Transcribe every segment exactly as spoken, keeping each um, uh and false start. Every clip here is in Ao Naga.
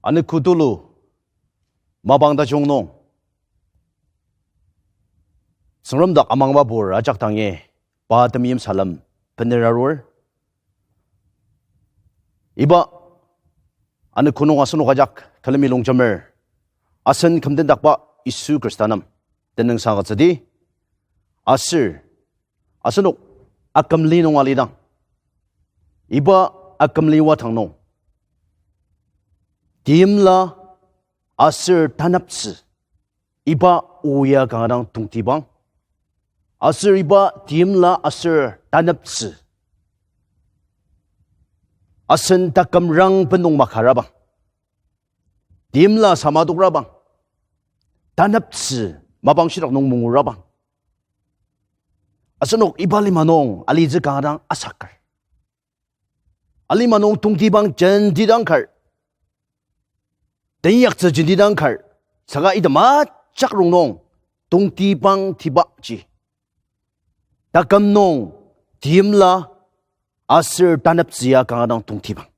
Anogo tulu mapang tajung nung Tsüngrem dak amangba pur ajak dangi pa temeim salem bener arur. Iba anogo nung asenok ajak külemi longjemer asen kümdendakba Yisu Khrista nem tenüngsang agütsüdi. Aser asenok akümli nung alidang, iba akümli wadang nung teimla aser taneptsü, iba o ya kanga dang tongtibang. Aser iba teimla aser taneptsü asen taküm rang benung makarabang, teimla samadokrabang, taneptsü mapang shitak nung mungurabang, asenok iba lima nung alitsü kanga dang asaker. Alima nung tongtibang jenti dang kar, tenyaktsü jenti dang kar, saka item ajak rongnung tongtibang tibaji taküm nung teimla aser taneptsü ya kanga dang tongtibang.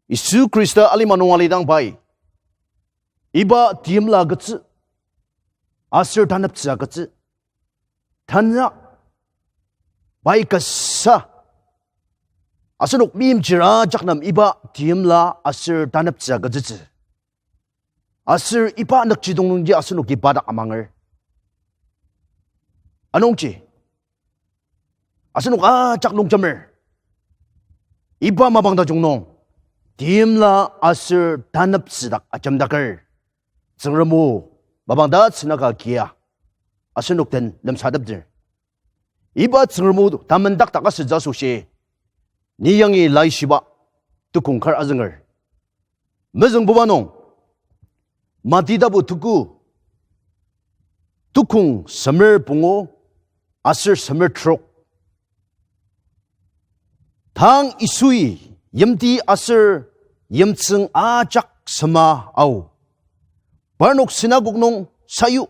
Yisu Khrista alima nung alidang pai iba teimla agütsü aser taneptsü agütsü. Tanü pai kasa asenok meimchir ajak nem iba teimla aser taneptsü agütsütsü. Aser iba nükjidong nungji asenoki pa dak amanger. Anungji asenok ajak longjemer iba mapang tajung nung teimla aser taneptsü dak ajemdaker Tsüngrem o mapang tatsü naka kia asenok den lemsatepdir. Iba Tsüngrem o tamendakdak asütsü asoshi ni yangi laishiba tukong kar azünger. Mezüngbuba nung Mati tapu tuku, tukong semer pungu aser semer trok. Tang Yisui yimti aser yimtsüng ajak sema ao. Parnok sinagog nung sayu,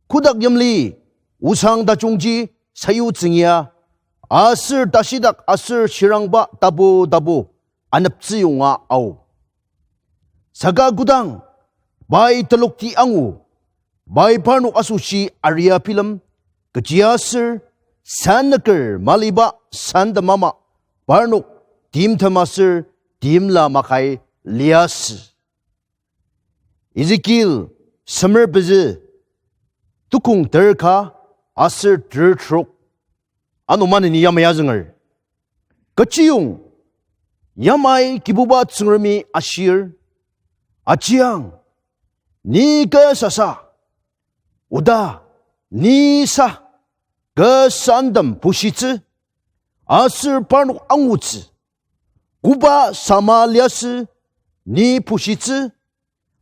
kotak yimli osang tajungji sayutsüng ya, aser tashidak aser shirangba tapu tapu aneptsüyonga ao. Saka kodang pai telokti angu, pai parnok asoshi aria bilem, kechiaser sannüker maliba santem ama parnok timtem aser timla makai liasü. Ezekiel semer pezü, tukong terka aser ter trok. Ano maneni yamai azünger. Kechiyong yamai Kibuba Tsüngremi ashir, ajiang, ni kü sasa, oda, ni sa, kü santem pushitsü, aser parnok angutsü, koba sama liasü ni pushitsü,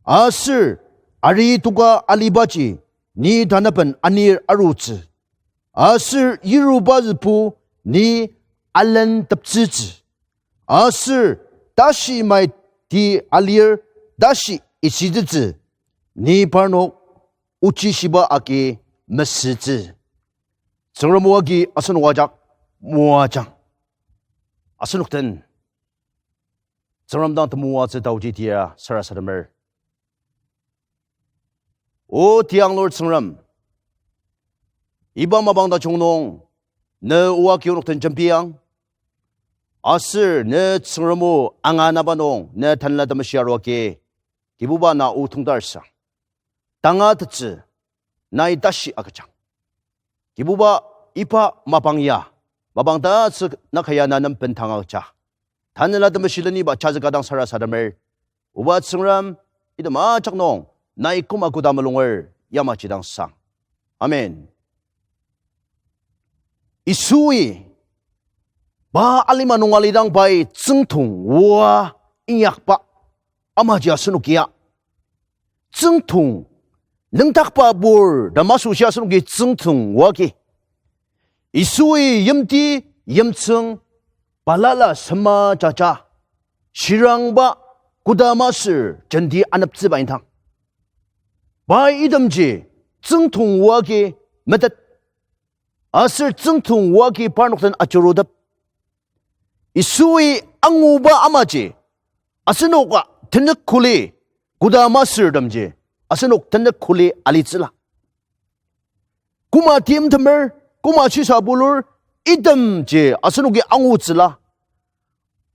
aser ari toka alibaji ni tanaben anir arutsü, aser yirubazübo ni alenteptsütsü, aser tashi maiti alir tashi isitsütsü, ni parnok ochi shiba agi mesütsü. Tsüngrem o agi asenok ajak moajang. Asenok den Tsüngrem dang temoatsü taoji tia sarasademer. O tianglur Tsüngrem, iba mapang tajung nung ne o agi onok den jembiang, aser ne Tsüngrem o anganaba nung ne Tanela Temeshi aruagi, Kibuba na o tongtarsang. Tanga tetsü, nai tashi agüjang. Kibuba, iba mapang ya, mapang tatsü naka ya na nem bendang agüja. Tanela Temeshi leniba jazüka dang sarasademer. Oba Tsüngrem, item ajak nung nai koma koda mulunger yamaji dang sang. Amen. Yisui pa alima nung alidang pai tsüngtong oa inyakba amaji asenokia tsüngtong nüngdakba pur ta masü asoshi asenoki tsüngtong oa agi, Yisui yimti yimtsüng balala sema jaja shirangba koda masür jenti aneptsüba indang, pai itemji tsüngtong oa agi metet, aser tsüngtong oa agi parnok den ajurutep. Yisui anguba amaji Asenoka tenük kuli, koda masürtemji, asenok tenük kuli alitsüla. Koma timtemer, koma shisa bulur, itemji asenoki angutsüla.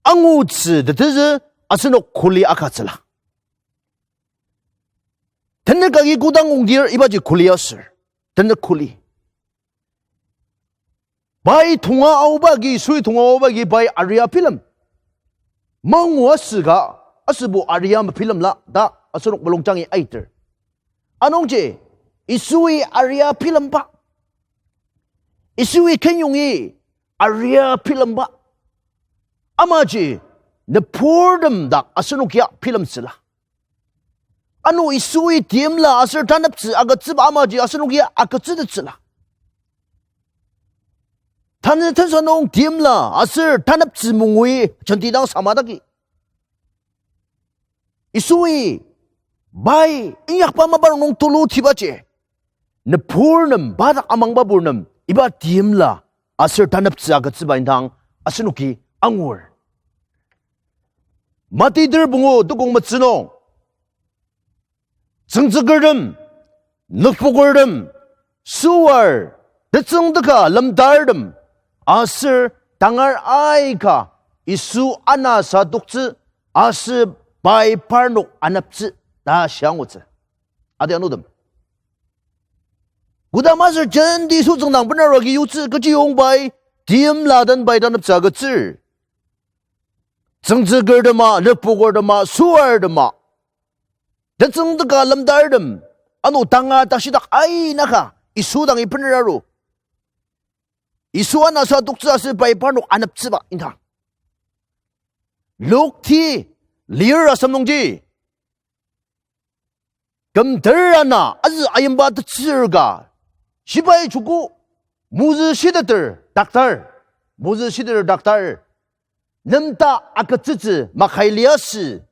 Angutsü tetezü asenok kuli akatsüla. Tenük agi kodang ongdir ibaji kuli aser. Tenük kuli. Pai tonga aoba agi, Yisui tonga aoba agi pai aria bilem. Mangu asüka, asübo aria mebilemla ta asenok mulungjangi aiter. Anungji, Yisui aria bilemba. Yisui kenyongi aria bilemba. Amaji, nüburtem dak asenokia bilemtsüla. Ano Yisui timla aser taneptsü agütsüba amaji asenokia agütsütettsüla. Tanü tensa nung timla aser taneptsü mungui jenti dang samadaki, Yisui pai inyakba mapa nung tulu tibaji, nübur nem, pa dak amangba bur nem, iba timla aser taneptsü agütsüba indang asenoki angur. Mati ter pungu tukong metsü nung, tsüngtsükertem, nükpokertem, süar, tetsüngteka lemtartem, aser tangar aika Yisu anasa toktsü aser pai parnok aneptsü ta shia angutsü. Adi anutem, kodama aser jenti Yisu tsüngdang benaru agi yutsü, kechiyong pai timla den pai taneptsü agütsür. Tsüngtsükertema, nükpokertema, süartema, tetsüngteka lemtartem, ano tanga tashidak ainaka Yisu dangi beneraru, Yisu anasa toktsü aser pai parnok aneptsüba indang. Luk ti lir asem nungji, kümter ana azü ayimba tetsür ka, shibai joko mozü shiteter daktar, mozü shiteter daktar nemta agütsütsü makai liasü.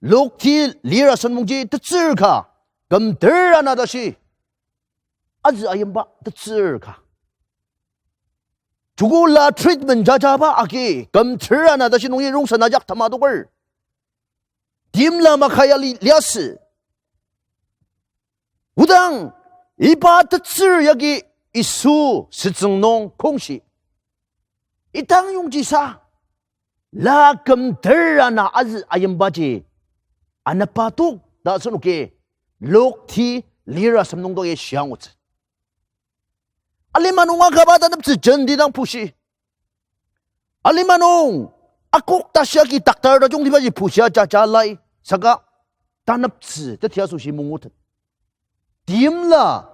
Luk ti lir asem nungji tetsür ka, kümter ana tashi azü ayimba tetsür ka. Joko la treatment jajaba agi kümter ana tashi nungi rongsen ajak tamadoker, timla makai ali liasü. Kodang iba tetsür yagi Yisu sütsüng nung kongshi, idang yongjisa la kümter ana azü ayimbaji anepa tok ta asenoki Luk ti lir asem nungdoki shia angutsü. Alima nung akaba taneptsü jenti dang pushi. Alima nung akok tashi agi daktar tajung tibaji pushia jaja lai, saka taneptsü teti asoshi mangutet. Timla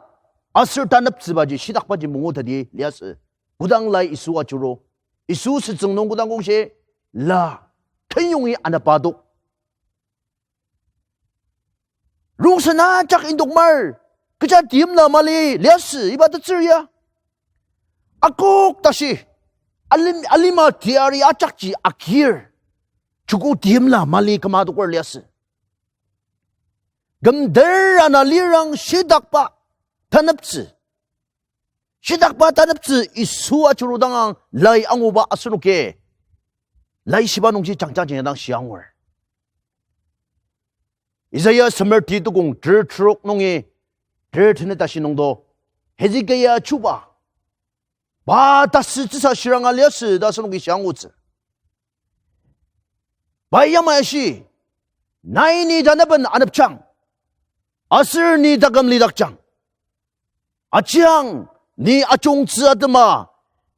aser taneptsübaji, shidakbaji manguteti liasü. Kodang lai Yisu ajuru, Yisu sütsüng nung kodang kongshi, la kenyongi anepa tok. Rongsen ajak indok mar, kecha timla mali liasü iba tetsür ya. Akok tashi, alim-, alima teyari ajakji agir, joko timla mali küma adoker liasü. Kümter ana lirang shidakba taneptsü. Shidakba taneptsü Yisu ajurudang ang lai anguba asenoki laishiba nungji jangja jangja dang shia angur. Isaiah semer ti tukong ter terok nungi ter tenet tashi nungdo, Hezekia chuba, pa tasütsüsa shiranga liasü ta asenoki shia angutsü. Pai yamai ashi, nai ni tanaben anepjang, aser ni taküm lidakjang. Ajiang, ni ajungtsü atema,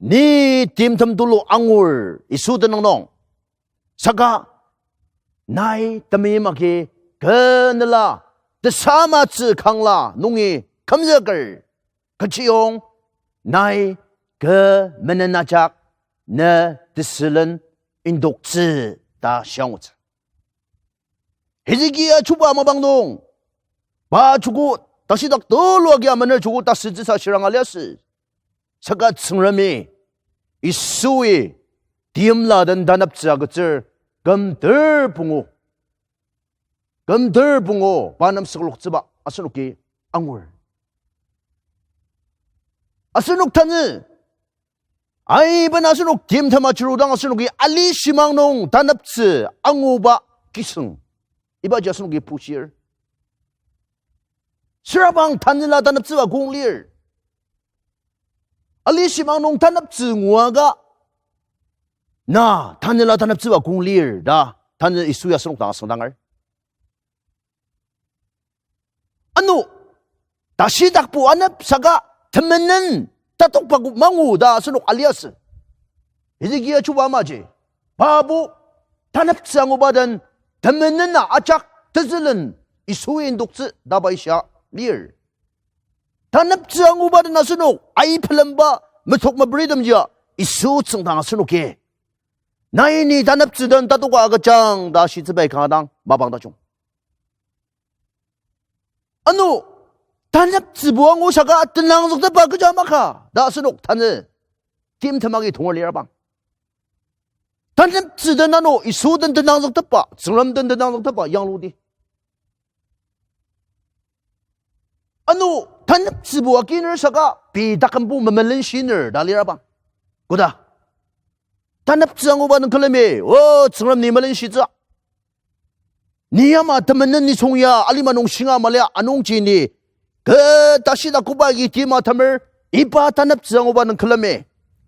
ni timtem tulu angur Yisu tenüng nung. Saka nai temeim agi kü nela tesamatsü kangla nungi kümzüker, kechiyong nai kü menen ajak ne tesülen indoktsü ta shia angutsü. Hezekia chuba mapang nung, pa joko tashidak tulu agi amener joko tasütsüsa shiranga liasü. Saka Tsüngremi Yisui timla den taneptsü agütsür kümter pungu, kümter pungu pa nem sükloktsüba asenoki angur. Asenok tanü, aiben asenok timtem ajurudang asenoki ali shimang nung taneptsü anguba kisüng. Ibaji asenoki pushir. Sürabang tanela taneptsüba kong lir. Alishimang nung taneptsü nguaka, na tanela taneptsüba kong lir ta, tanü Yisu ya asenok dang asüngdanger. Ano, tashidakbo anep saka temenen tatokba mangu ta asenok aliasü. Hezekia chuba amaji, pabo taneptsü anguba den temenena ajak tezülen Yisu indoktsü ta pai shia lir. Taneptsü anguba den asenok aipelemba metok meperitemjia Yisu tsüngdang asenoki, nai ni taneptsü den tatoka agüjang ta shitsübai kanga dang mapang tajung. Ano, taneptsübo angu saka tenangzüktepba kecha maka ta asenok tanü timtem agi tonger lir bang. Taneptsü den ano Yisu den tenangzüktepba, Tsüngrem den tenangzüktepba yangludi. Ano, taneptsübo akiner saka pei takümbo memelenshiner ta lir bang. Koda, taneptsü anguba nung külemi, o, Tsüngrem ni melenshitsü. Ni yama temenen nisung ya alima nung shinga malia anungji ni, kü tashidak koba agi tima tamer, iba taneptsü anguba nung külemi,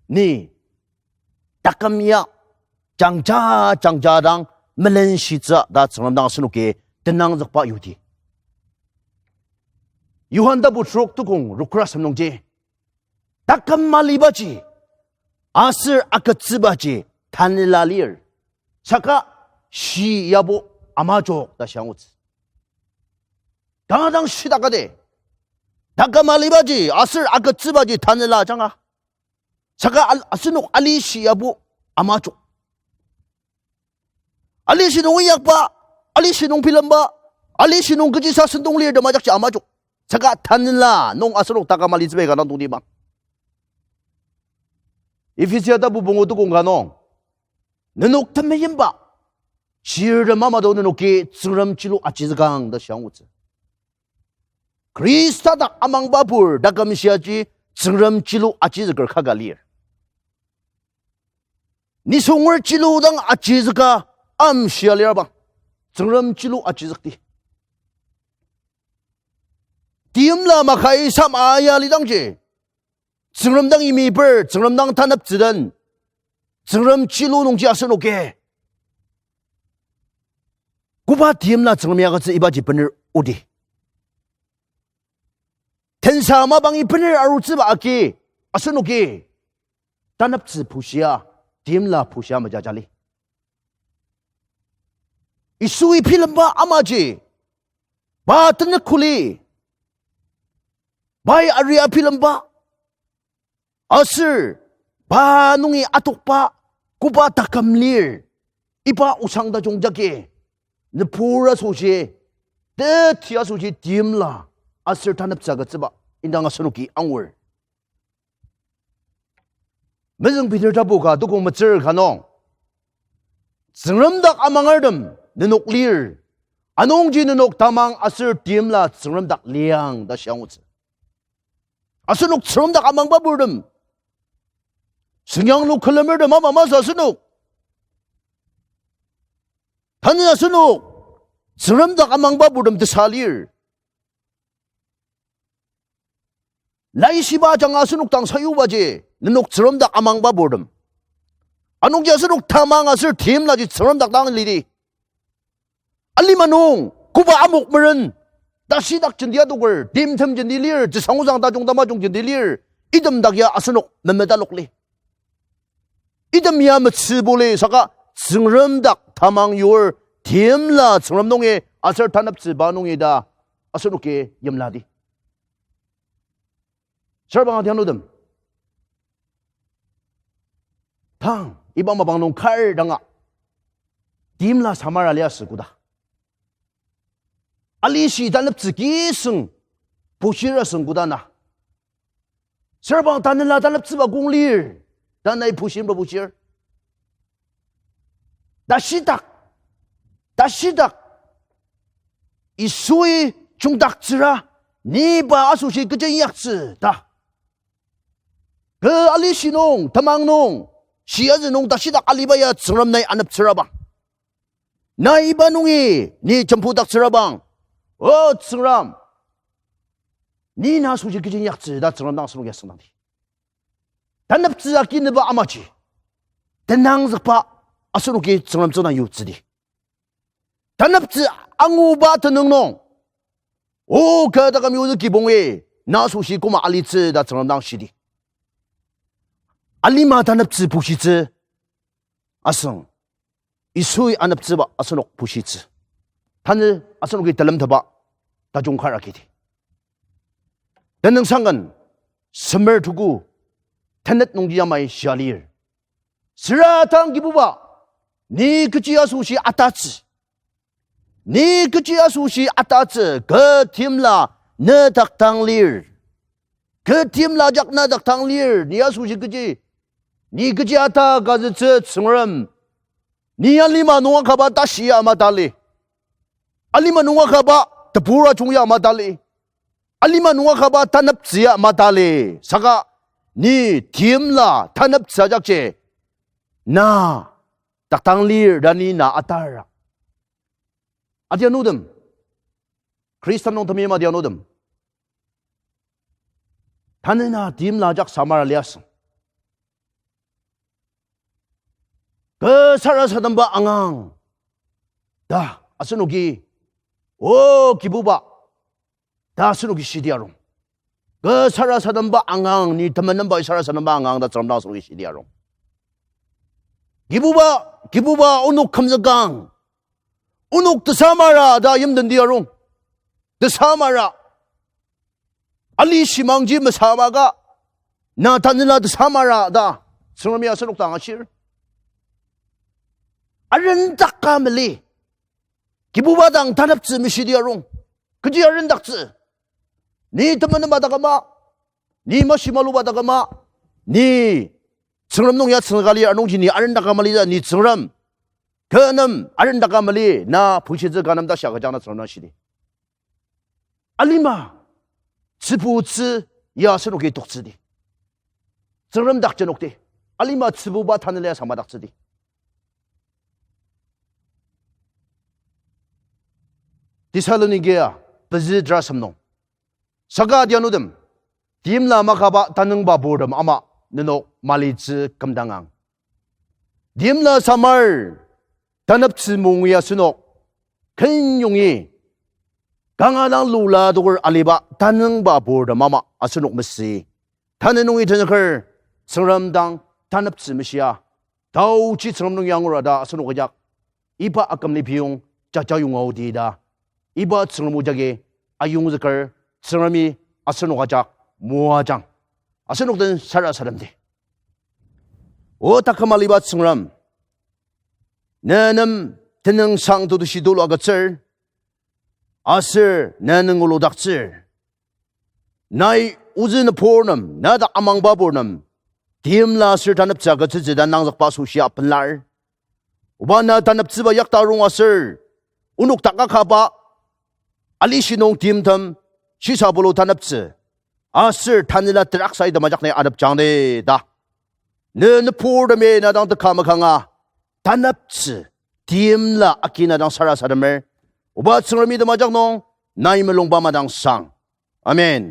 ni taküm ya jangja jangja dang melenshitsü ta Tsüngrem dang asenoki tenangzükba yudi. Johan tapu trok tukong rokra sem nungji, taküm malibaji aser agütsübaji tanela lir, saka shi yabo amajok ta shia angutsü. Kanga dang shitakadi, taküm malibaji aser agütsübaji tanela ajanga, saka al-, asenok alishi yabo amajok. Alishi nung inyakba, alishi nung bilemba, alishi nung kechisa sentong lir ta majakji amajok. Saka tanela nung asenok taküm malitsüba kanga dang tongtibang. Ephesia tapu pungu tukong ka nung, nenok temeimba, shirtem ama do nenoki Tsüngrem chilu ajizükang ta shia angutsü. Khrista dak amangbapur taküm shiaji Tsüngrem chilu ajizüker kaka lir. Nisunger chilu dang ajizüka amshia lir bang, Tsüngrem chilu ajizükdi. Timla makai sama ya lidangji, Tsüngrem dang imiper, Tsüngrem dang taneptsü den, Tsüngrem chilu nungji asenoki koba timla Tsüngrem ya agütsü ibaji bener odi. Tensa mabangi bener arutsüba agi asenoki taneptsü pushia, timla pushia majajali. Yisui bilemba amaji, pa tenük kuli, pai aria bilemba, aser pa nungi atokba koba taküm lir, iba osang tajung jagi, nübur asoshi, teti asoshi timla aser taneptsü agütsüba indang asenoki angur. Mezüng Peter tapu ka tukong metsür ka nung, Tsüngrem dak amangertem nenok lir, anungji nenok tamang aser timla Tsüngrem dak liang ta shia angutsü. Asenok Tsüngrem dak amangba purtem, süngyanglu külemertem ama masü asenok. Tanü asenok Tsüngrem dak amangba purtem tesa lir. Laishiba ajanga asenok dang sayubaji, nenok Tsüngrem dak amangba purtem, anungji asenok tamang aser timlaji Tsüngrem dak dang lidi. Alima nung koba amok meren, tashidak jenti adoker, timtem jenti lir, tesangozang tajung tamajung jenti lir, item dak ya asenok memetalokli. Item ya metsübuli saka Tsüngrem dak tamang yur, timla Tsüngrem nungi aser taneptsüba nungi ta asenoki yimladi. Sarbang adianutem, tang iba mapang nung kar danga timla samara liasü koda, alishi taneptsü kisüng pushir asüng koda na, sarbang tanela taneptsüba kong lir ta nai pushimba pushir. Tashidak, tashidak, Yisui jungdaktsüra, ni pa asoshi kechi inyaktsü ta. Kü alishi nung, temang nung, shiazü nung tashidak aliba ya Tsüngrem nai aneptsürabang. Na iba nungi ni jembudaktsürabang, O Tsüngrem, ni na asoshi kechi inyaktsü ta Tsüngrem dang asenok ya süngdangdi. Taneptsü akinüba amaji tenangzükba asenoki Tsüngrem tsüngdang yutsüdi. Taneptsü anguba tenüng nung, O kü taküm yuzü kibongi, na asoshi koma alitsü ta Tsüngrem dang shidi. Alima taneptsü bushitsü asüng, Yisui aneptsüba asenok bushitsü. Tanü asenoki telemteba tajung kar agidi. Tenüngsang ken, semer tuku, tenet nungji yamai shia lir. Süra tang Kibuba, ni kechi asoshi atatsü. Ni kechi asoshi atatsü, kü timla ne dak tang lir. Kü timla ajak ne dak tang lir, ni asoshi kechi, ni kechi ata kazütsü Tsüngrem. Ni alima nung akaba tashi ya matali. Alima nung akaba tebur ajung ya matali. Alima nung akaba taneptsü ya matali. Saka ni timla taneptsü ajakji na dak tang lir ta ni na atara. Adianutem, Khrista nung temeim adianutem, tanü na timla ajak samara liasüng, kü sarasademba angang ta asenoki, O Kibuba, ta asenoki shidi arung. Kü sarasademba angang, ni temenemba sarasademba angang ta Tsüngrem dang asenoki shidi arung. Kibuba, Kibuba, onok kümzükang, onok tesamara ta yimtendi arung. Tesamara. Ali shimangji mesabaka, na tanela tesamara ta Tsüngremi asenok dang ashir. Arendaka mali, Kibuba dang taneptsü meshidi arung. Kechi arendaktsü? Ni temenemba taküma, ni mashimaluba taküma, ni Tsüngrem nung ya tsüngkali anungji ni arendaka mali ta ni Tsüngrem, kü nem arendaka mali na pushitsü ka nem ta shia kajang na Tsüngrem na shidi. Alima tsübutsü ya asenoki toktsüdi. Tsüngrem dak jenokdi. Alima tsübuba tanela samadaktsüdi. Thessalonika pezü terasem nung, saka adianutem, timla makaba tanüngba purtem ama nenok malitsü kümdangang. Timla samar taneptsü mungi asenok kenyongi kanga dang lula toker aliba tanüngba purtem ama asenok mesü. Tanü nungi tenzüker Tsüngrem dang taneptsü meshia, taochi Tsüngrem nungi angura ta asenok ajak iba akümli piyong jaja yonga odi ta, iba Tsüngrem o jagi ayongzüker Tsüngremi asenok ajak moajang. Asenok den sarasademdi. O taküm aliba Tsüngrem, ne nem tenüngsang tetushi tulu agütsür, aser ne nünguludaktsür. Nai ozü nübur nem, na dak amangba pur nem, timla aser taneptsü agütsütsü ta nangzükba asoshi apenlar. Oba na taneptsüba yakta rong aser, onok dak akaba, alishi nung timtem, shisa bulu taneptsü, aser tanela teraksa item ajak nai atepjangdi ta. Ne nüburtemi na dang teka makanga, taneptsü, timla agi na dang sarasademer. Oba Tsüngremi temajak nung, nai mulungba madang sang. Amen.